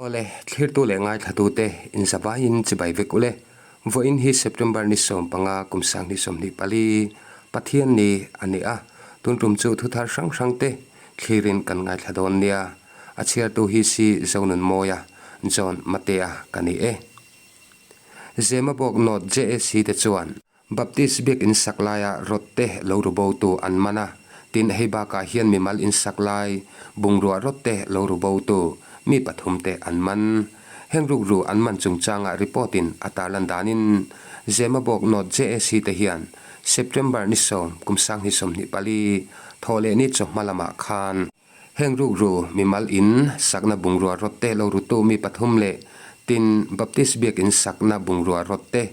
Awle, thlirtu leh ngaithlatute inzavaiin chibai vek ule. Vawiin hi September ni 15 kum 2024 Pathian ni a ni a, tun tum chu thuthar hrang hrangte thlirin kan ngaithla dawn nia. A chhiartu hi si Zonunmawia, John Matea ka ni e. Zemabawk North JAC te chuan Baptist biak in sak laia rawt te lo ru bo tu an man a, tin hei bakah hian mimal in sak lai bungrua rawt te lo ru bo tu mi pathum te an man. Heng rukru an man chungchanga report in a tarlan danin Zemabawk North JAC te hian September ni 10 kum 2024 thawhlehni chawhma lamah khan Heng rukru mimal in sakna bungrua rawt te lo rutu mi pathum leh tin Baptist biakin sakna bungrua rawt te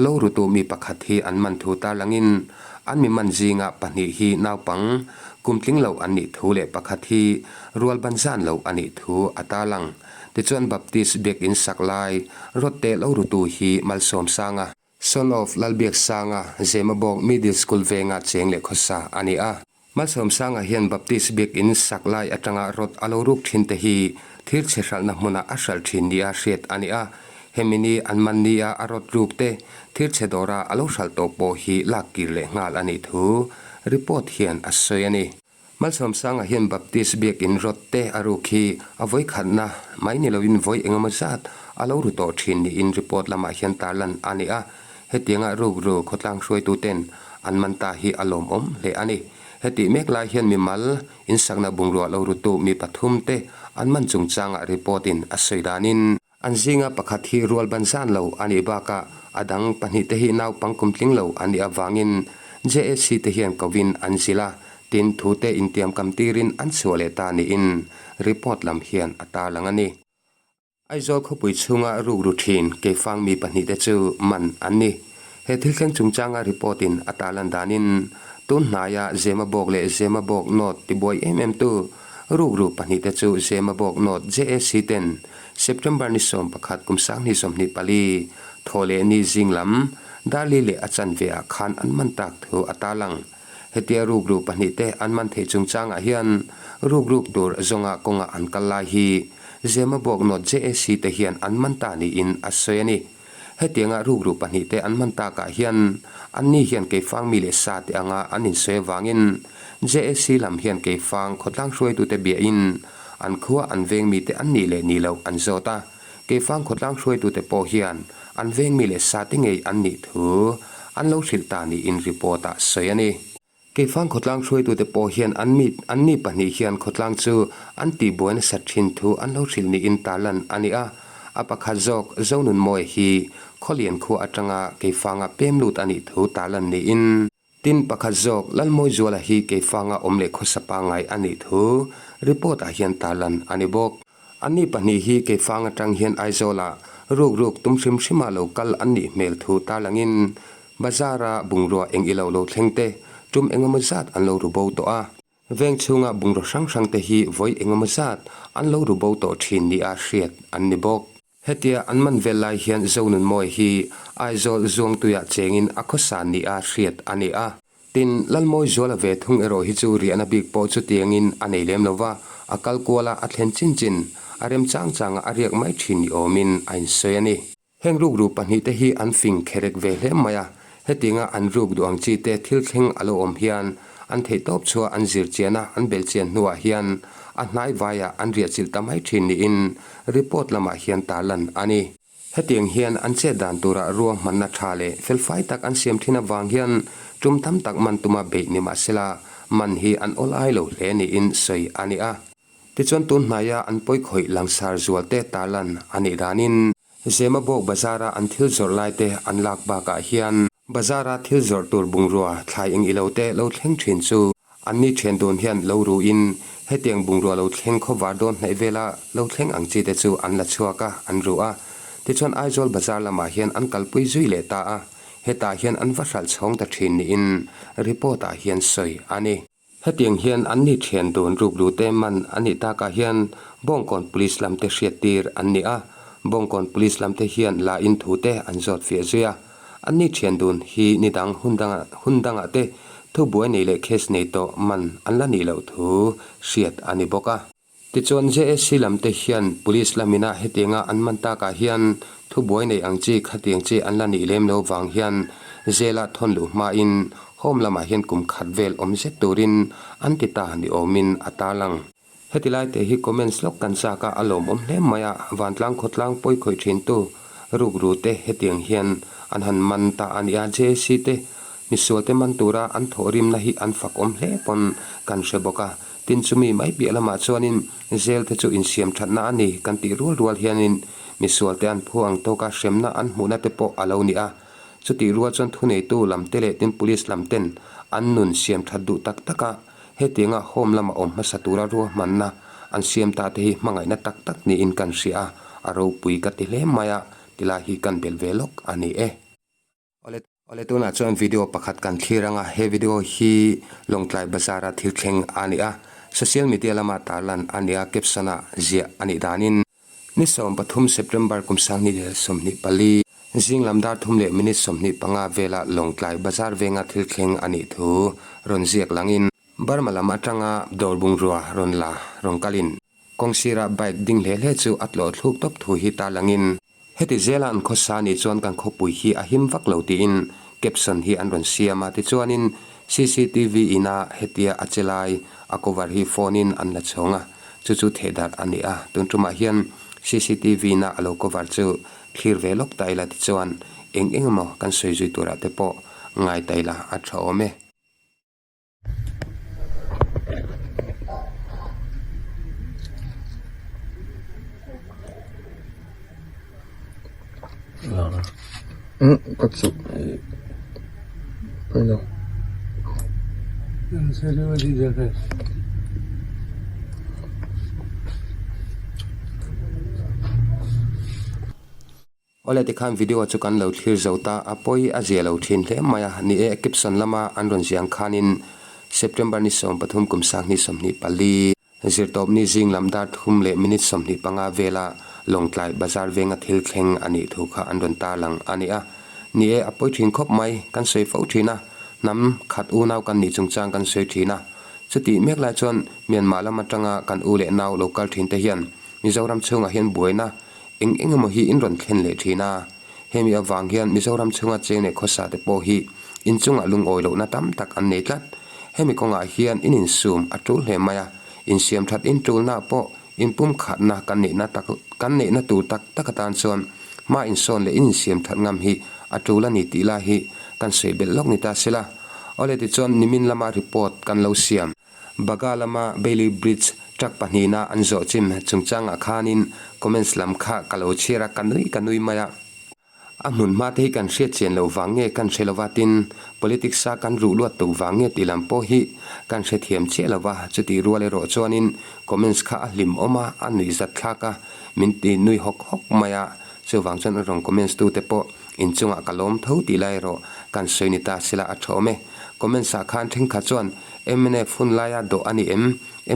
lo rutu mi pakhat hi an man thu tarlangin an mi man zinga pahnih hi naupang kum tling lo an nih thu leh pakhat hi rual ban zan lo a nih thu a tarlang. Tichuan Baptist biakin sak lai rawt te lo rutu hi Malsawmsanga, Son of Lalbiaksanga, Zemabawk Middle School venga cheng leh khawsa a ni a. Malsawmsanga hian Baptist biakin sak lai atanga rawt a lo ruk thin te hi thir chhe hralhna hmunah a hralh thin nia hriat a ni a. Hemi ni an man nia a rawt ruk te thir chhe dawra a lo hralh tawh pawh hi lak kir leh nghal a nih thu report hian a sawi a ni. Malsawmsanga hian Baptist biakin rawt te a ruk hi a vawikhatna mai ni loin vawi engemaw zat a lo ru tawh thin niin report lamah hian tarlan a ni a. Hetianga rukru khawtlang hruaituten an man ta hi a lawmawm hle a ni. Hetih mek lai hian mimal insakna bungrua lo rutu mi pathum te an man chungchangah report in a sawi danin, an zinga pakhat hi rual ban zan lo a nih bakah a dang pahnih te hi naupang kum tling lo an nih avangin JAC te hian kovin an zilh a, tin thu te intiam kam tirin an chhuah leh ta niin report lam hian a tarlang a ni. Aizawl khawpui chhunga rukru thin Keifang mi pahnih te chu man an ni. He thil thleng chungchanga report in a tarlan danin tun hnaia Zemabawk leh Zemabawk North tibuai em em tu rukru pahnih te chu Zemabawk North JAC ten September ni 11 kum 2024 thaw leh ni zing lam Darli leh a chanve ah khan an man tak thu a tarlang. Hetia rukru pahnih te an man theih chungchangah hian rukruk tur zawnga kawnga an kal lai hi Zemabawk North JAC te hian an man ta niin a sawi a ni. Hetianga rukru pahnih te an man takah hian anni hian keifang mi leh sa te anga an insawi avangin JAC lam hian keifang khawtlang hruaitute biahin an khua an veng mite an nih leh nih loh an zawt a. Keifang khawtlang hruaitute pawh hian an veng mi leh sa te ngei an nih thu an lo hrilh ta niin report ah sawi a ni. Keifang khawtlang hruaitute pawh hian an mi an ni pahnih hian khawtlang chu an tihbuai nasat thin thu an lo hrilh niin tarlan a ni a. A pakhat zawk Zonunmawia hi Khawlian khua atanga Keifanga pem lut a nih thu tarlan niin, Tin, pakhat zawk Lalmawizuala hi Keifanga awm leh khawsa pangngai a nih thu report ah hian tarlan a ni bawk. Anni pahnih hi Keifang atang hian Aizawlah ruk ruk tum hrim hrima lo kal an nih hmel thu tarlangin bazar a bungrua eng ilo lo thleng te tum engemaw zat an lo ru bo tawh a. Veng chhunga bungraw hrang hrang te hi vawi engemaw zat an lo ru bo tawh thin nia hriat an ni bawk. Hetia an man vel lai hian Zonunmawia hi Aizawl Zuangtuiah chengin a khawsa nia hriat a ni a. Tin, Lalmawizuala ve thung erawh hi chu riahna bik pawh chutiangin a nei lem lo va, a kal kuala a thlen chin chin, a rem chang changa a riak mai thin ni awmin a insawi a ni. Heng rukru pahnih te hi an fing kherek ve hle mai a, hetianga an ruk duh ang chi te thil thleng a lo awm hian an theihtawp chhuah an zir chian a, an bel chian hnuah hian a hnai vaiah an riah chilh ta mai thin niin report lamah hian tarlan a ni. Hetiang hian an chet dan turah ruahmanna tha leh felfai tak an siam thin avang hian tum tam tak man tuma beih ni mahsela man hi an awl ai lo hle niin sawi a ni a. Tichuan tun hnaia an pawikhawih langsar zual te tarlan a nih danin Zemabawk bazara an thil zawrh lai te an lak bakah hian bazara thil zawrh tur bungrua thlai eng ilo te lo thleng thin chu Anni thian dun hian lo ruin hetiang bungrua lo thleng khawvar dawn hnaih vela lo thleng ang chi te chu an la chhuak a, an ru a. Tichuan Aizawl bazar lamah hian an kalpui zui leh ta a, hetah hian an va hralh chhawng ta thin niin report ah hian sawi a ni. Hetiang hian anni thian dun rukru te man a nih takah hian Bawngkawn Police lam te hriattir an ni a, Bawngkawn Police lam te hian la in thu te an zawt fiah zui a. Anni thian dun hi ni dang hun dangah hun dangah te thubuai nei leh case nei tawh man an la nih loh thu hriat a ni bawk a. Tichuan JSC lam te hian Police lamina hetianga an man takah hian thubuai nei ang chi khatiang chi an la nih lem lo vang hian zela thawn luh hmain home lamah hian kum khat vel awm zet turin an ti ta ni awmin a tarlang. Heti lai te hi comments lawk kan chak a, a lawmawm hle mai a, vantlang khawtlang pawi khawih thintu rukru te hetiang hian an han man ta a nia, JSC te misual te man tura an thawhrimna hi an fakawm hle pawn kan hre bawk a. Tin chumi mai piah lamah chuanin zel te chu insiam thatna a ni kan tih rual rual hianin misual te an phu ang tawka hremna an hmuhna te pawh a lo ni a. Chutih rual chuan thuneitu lam te leh tin police lam ten an nun siam that duh tak tak a, hetianga home lama awm hmasa tura ruahmanna an siam ta te hi hmangaihna tak tak niin kan hria a, a ropui ka ti hle mai a, tilai hi kan belh ve lawk a ni e. Awle awle tunah chuan video pakhat kan thlir anga he video hi Lawngtlai Bazar a thil thleng a ni a, social media lama tarlan a ni a, caption ah ziah a nih danin. Ni 13 September kum 2024, zing lam dar thum leh minute 25 vela Lawngtlai Bazar venga thil thleng a nih thu rawn ziak langin, Burma lam atanga dawr bungrua rawn la rawn kalin kawngsira bike ding hle hle chu a tlawh thluk tawp thu hi tarlangin, Heti zela an khawsa nih chuan kan khawpui hi a him vak lo tiin caption hi an rawn siam a, tichuanin cctv ina hetia a che lai a cover hi phone in an la chhawng a, chu chu thehdarh a ni a, tun tumah hian cctv ina a lo cover chu thlir ve lawk ta ila tichuan eng eng emaw kan sawi zui turah te pawh ngai ta ila a tha awm e. Ka chuh pailo. Awle tikhan video chu kan lo thlir zo ta, a pawi a zia lo thin hle mai a, ni e caption lama an rawn ziang khanin September ni 13 kum 2024, zirtawpni zing lam dar thum leh minute 25 vela Lawngtlai Bazar venga thil thleng a nih thu kha an rawn tarlang a ni a. Ni e a pawi thin khawp mai, kan sawi fo thin a, hnam khat unau kan nih chungchang kan sawi thin a, chutih mek lai chuan Myanmar lam atanga kan u leh nau lo kal thin te hian Mizoram chhungah hian buaina Eng eng emaw hi in rawn thlen leh thin a, hemi avang hian Mizoram chhunga cheng leh khawsa te pawh hi inchungah lungawi lohna tam tak an nei tlat. Hemi kawngah hian in insum a tul hle mai a, insiam that in tulna pawh inpumkhatna kan neihna tak kan neihna tur tak tak atan chuan hma insawn leh in insiam that ngam hi a tul a ni tih lai hi kan sawi belh lawk ni ta sela. Awle tichuan nimin lama report kan lo siam. Baga lama Bailey Bridge truck pahnihna an zawh chim chungchangah khanin comments lam kha ka lo chhiar a, ka nui ka nui mai a. A hmun hma te hi kan hriat chian loh vang nge kan hre lova tin politics a kan ruh luat tuk vang nge tih lam pawh hi kan hrethiam chiah lova, chutih rual erawh chuanin comments kha a hlim awm a, a nuih zat thlak a, min ti nui hawk hawk mai a, chuvang chuan a rawn comments tu te pawh inchungah ka lawm tho tih lai erawh kan sawi ni ta sela a tha awm e. Comments ah khan thenkhat chuan mnf hun laia dawh a ni em?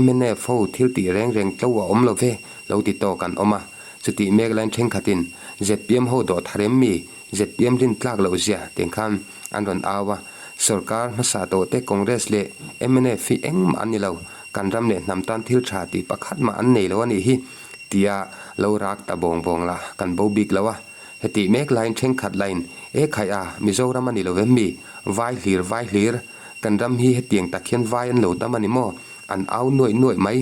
Mnf ho thil tih reng reng tlo a awm lo ve, lo ti tawk an awm a. Chutih mek laiin thenkhatin zpm ho dawh thar em mi? Zpm rin tlak loh zia tiang khan an rawn au a. Sorkar hmasa tawh te Congress leh mnf hi engmah an ni lo, kan ram leh hnam tan thil tha tih pakhat mah an nei lo a nih hi tia lo rak ta bawng bawng la kan bo bik lo a. Hetih mek laiin thenkhat lain, E khaih a, Mizoram a ni lo em mi? Vai hlir, vai hlir. Kan ram hi hetiang tak hian vai an lo tam a ni maw? An au nuaih nuaih mai.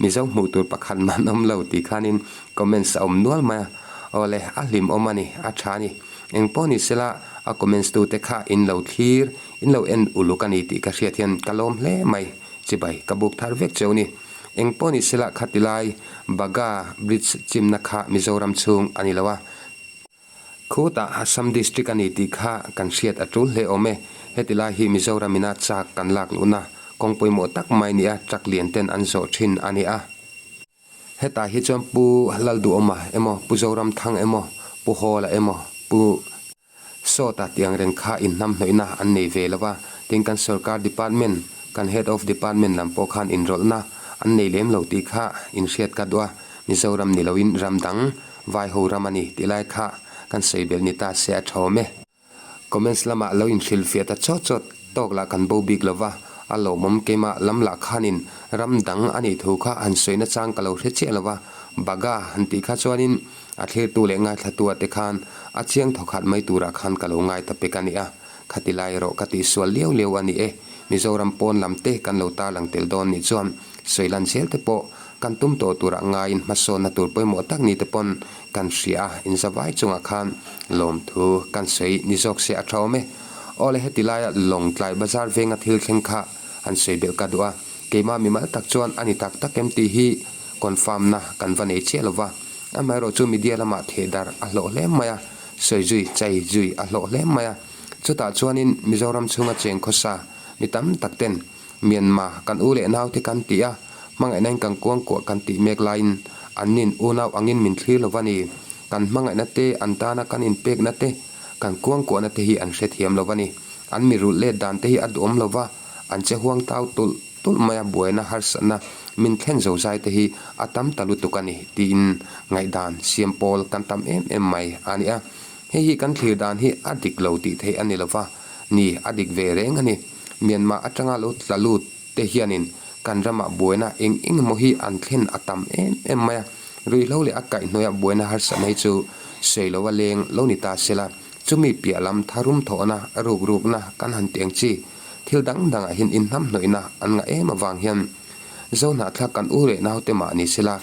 Mizo hmuh tur pakhat mah an awm lo tih khanin comments a awm nual mai a. Awle, a hlim awm a ni, a tha a ni. Eng pawh ni sela, a comments tute kha in lo thlir, in lo en uluk a ni tih ka hriat hian ka lawm hle mai. Chibai, ka buk thar vek cheu ni. Eng pawh ni sela khati lai Baga Bridge chimna kha Mizoram chhung a ni lo a. Khutah Assam District a ni tih kha kan hriat a tul hle awm e. Heti lai hi Mizoram ina chak kan lak luhna kawng pawimawh tak mai nia truck lian ten an zawh thin a ni a. Hetah hi chuan Pu Lalduhawma emaw, Pu Zoramthang emaw, Pu Hawla emaw, Pu. Sawta tih ang reng kha inhnamhnawihna an nei ve lo va, tin kan sorkar department, kan head of department lam pawh khan inrawlhna an nei lem lo tih kha inhriat ka duh a, Mizoram ni loin ram dang, vai ho ram a ni tih lai kha kan sawi belh ni ta se a tha awm e. Comments lamah lo inhrilhfiah ta chawt chawt tawk lah kan bo bik lo va, A lawmawm keimah lam lah khanin ram dang a nih thu kha han sawi nachang ka lo hre chiah lo va, Baga han tih kha chuanin a thlirtu leh ngaithlatua te khan a chiang thawkhat mai turah khan ka lo ngai ta pek a ni a. Khati lai erawh ka tihsual liau liau a ni e. Mizoram pawn lam te kan lo tarlang tel dawn nih chuan sawi lan zel te pawh kan tum tawh turah ngaiin hmasawnna tur pawimawh tak ni te pawn kan hria a, inzavai chungah khan lawmthu kan sawi ni zawk se a tha awm e. Aw le heti laia Lawngtlai bazar venga thil thleng kha an sawi belh ka duh a, keimah mimal tak chuan a ni tak tak em tih hi confirm na kan va nei chiah lo va, amaherawh chu media lamah theh darh a hlawh hle mai a, sawi zui chai zui a hlawh hle mai a, chutah chuanin Mizoram chhunga cheng khawsa mi tam tak ten Myanmar kan u leh naute kan tih a, hmangaihna in kan kuangkuah kan tih mek laiin an nin unau angin min thlir lo va ni, kan hmangaihna te an tana kan inpekna te Kan kuangkuahna te hi an hrethiam lo a ni. An mi rulh let dan te hi a duhawm lo va, an che huang tau tulh tulh mai a, buaina harsatna min thlen zo zai te hi a tam ta lutuk a ni tiin ngaihdan siam pawl kan tam em em mai a ni a. Hei hi kan thlir dan hi a dik lo tih theih a ni lo va, ni a dik ve reng a ni. Myanmar atanga lo tla lut te hianin kan ramah buaina eng eng emaw hi an thlen a tam em em mai a, ruihhlo leh a kaihhnawih a buaina harsatna hi chu sawi lo a leng lo ni ta se la, chumi piah lam tharum thawhna, ruk rukna kan han tih ang chi thil dang dangah hian inhnamhnawihna an ngah em avang hian Zohnahthlak kan u leh naute mah ni se la,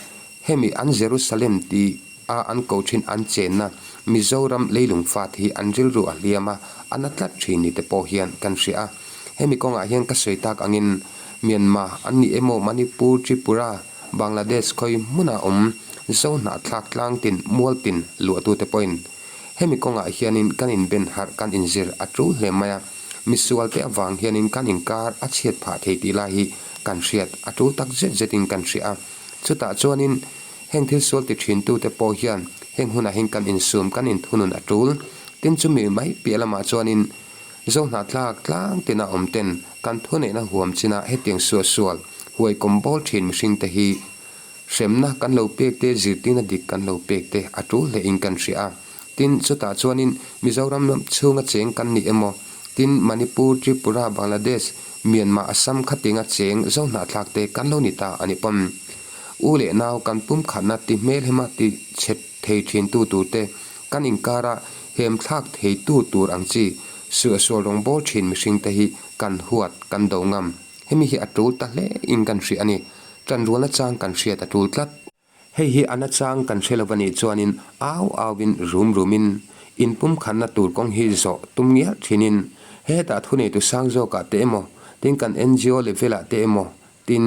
hemi an Jerusalem tih a an ko thin an chenna Mizoram leilung fat hi an rilru a hliam a, a na tlat thin ni te pawh hian kan hria a. Hemi kawngah hian ka sawi tak angin Myanmar an ni emaw Manipur, Tripura, Bangladesh khawi hmuna awm Zo hnahthlak tlang tin mual tin luahtute pawhin hemi kawngah hianin kan inben harh kan inzir a tul hle mai a, misualte avang hianin kan inkar a chhiat phah thei tih lai hi kan hriat a tul tak zet zetin kan hria a. Chutah chuanin Heng thil sual ti thintute pawh hian heng hunah hian kan insum, kan inthunun a tul. Tin chumi mai piah lamah chuanin Zohnahthlak tlang tina awm ten kan thuneihna huam chinah hetiang suahsual, huai kawm bawl thin mihringte hi hremna kan lo pek te, zirtirna dik kan lo pek te a tul hlein kan hria a. Tin, chutah chuanin Mizoram chhunga cheng kan ni emaw, tin Manipur, Tripura, Bangladesh, Myanmar, Assam khatinga cheng Zohnahthlak te kan lo ni ta a ni pawn. U leh nau kan pum khatna ti hmel hema ti chhe thei thin tu tur te, kan inkara hem thlak thei tu tur ang chi suahsual rawng bawl thin mihring te hi kan huat kan do ngam. Hemi hi a tul ta hle in kan hria a ni. Tanrualna chang kan hriat a tul tlat. Hei hi a nachang kan hre lo a nih chuanin au auin rum rumin in pum khatna tur kawng hi zawh tum ngial thinin hetah thuneitu sang zawkah te emaw tin kan ngo level ah te emaw Tin,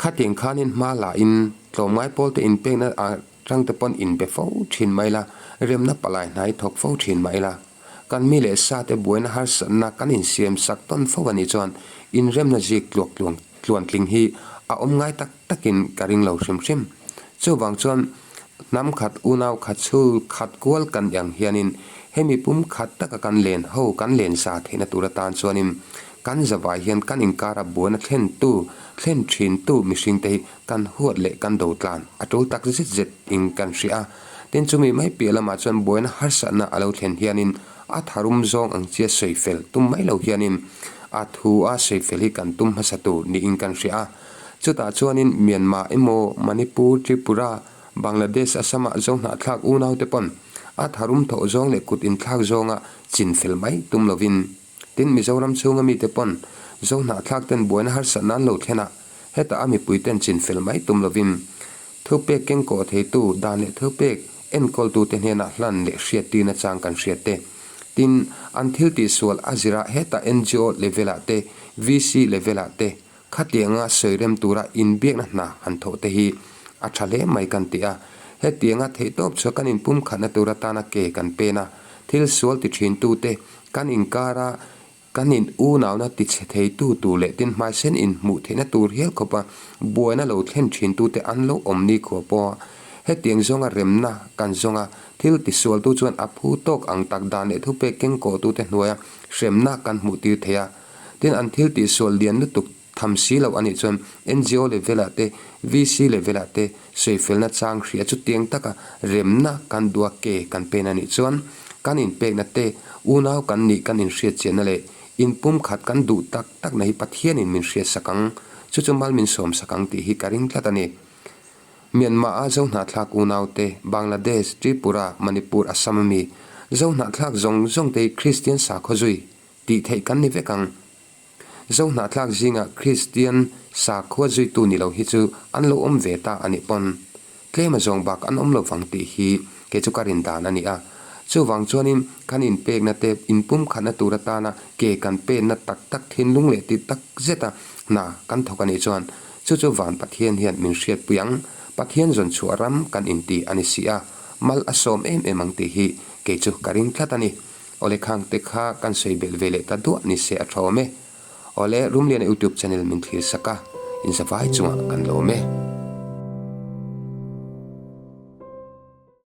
khatiang khanin hma lahin tlawmngai pawlte inpekna atangte pawn inbe fo thin mai la, remna palai hnai thawk fo thin mai la. Kan mi leh sate buaina harsatna kan insiam sak tawn fo a nih chuan inremna zik tluak tluang tluantling hi a awm ngai tak takin ka ring lo hrim hrim. Chuvang chuan hnam khat unau khat chhul khat kual kan iang hianin hemi pum khat taka kan len ho kan len za theihna tur atan chuanin Kan zavai hian kan inkara buaina thlentu, thlen thintu mihringte hi kan huat leh kan do tlan a tul tak zet zet in kan hria a. Tin chumi mai piah lamah chuan buaina harsatna a lo thlen hianin a tharum zawng ang chia sawi fel tum mai lo hianin a thu a sawi fel hi kan tum hmasa tur niin kan hria a. Chutah chuanin Myanmar emaw Manipur, Tripura, Bangladesh, Assam-ah Zohnahthlak unaute pawn a tharum thawh zawng leh kut inthlak zawnga chin fel mai tum lovin, Tin, Mizoram chhunga mite pawn Zohnahthlak ten buaina harsat nan lo thlen a, hetah a mipui ten chin fel mai tum lovin thupek kengkawh theitu dan leh thupek enkawltute hnenah hlan leh hriattirna chang kan hriat te. Tin, an thil tihsual a zirah hetah ngo level-ah te, VC level-ah te Khatianga sawi rem tura inbiakna hna han thawh te hi a tha hle mai kan ti a. Hetianga theihtawp chhuah kan inpumkhatna tur atana ke kan pen a, thil sual ti thintute kan inkara kan in unauna ti chhe theitu tur leh tin hmaisen inhmuh theihna tur hial khawpa buaina lo thlen thintute an lo awm ni khuah pawha hetiang zawnga remna kan zawnga thil tisualtu chuan a phu tawk ang tak dan leh thupek kengkawhtute hnuaia hremna kan hmuh tir thei a. Tin, an thil tihsual lian lutuk tham si loh a nih chuan ngo level ah te, VC level ah te sawifelna chang hria chutiang taka remna kan duh a ke kan pen a nih chuan kan inpekna te, unau kan nih kan inhriatchianna leh Inpumkhat kan duh tak takna hi Pathianin min hriatsak ang, chu chu mal min sawmsak ang tih hi ka ring tlat a ni. Myanmar-a Zohnahthlak unaute, Bangladesh, Tripura, Manipur, Assam a mi Zohnahthlak zawng zawngte hi Kristian sakhaw zui tih theih kan ni vek ang. Zohnahthlak zingah Kristian sakhua zuitu ni lo hi chu an lo awm ve ta a nih pawn tlem a zawng bak an awm lo vang tih hi kei chu ka rin dan a ni a. Chuvang chuanin kan inpekna te inpumkhatna tur atana ke kan penna tak tak thinlung leh ti tak zeta hna kan thawk a nih chuan chu chu van Pathian hian min hriatpui ang, Pathian zawn chhuah ram kan inti a ni si a, mal a sawm em em ang tih hi kei chu ka ring tlat a ni. Awle khang te kha kan sawi belh ve leh ta duah ni se a tha awm e. Awle Rumliana YouTube channel min thlir sak a, inzavai chungah kan lawm e.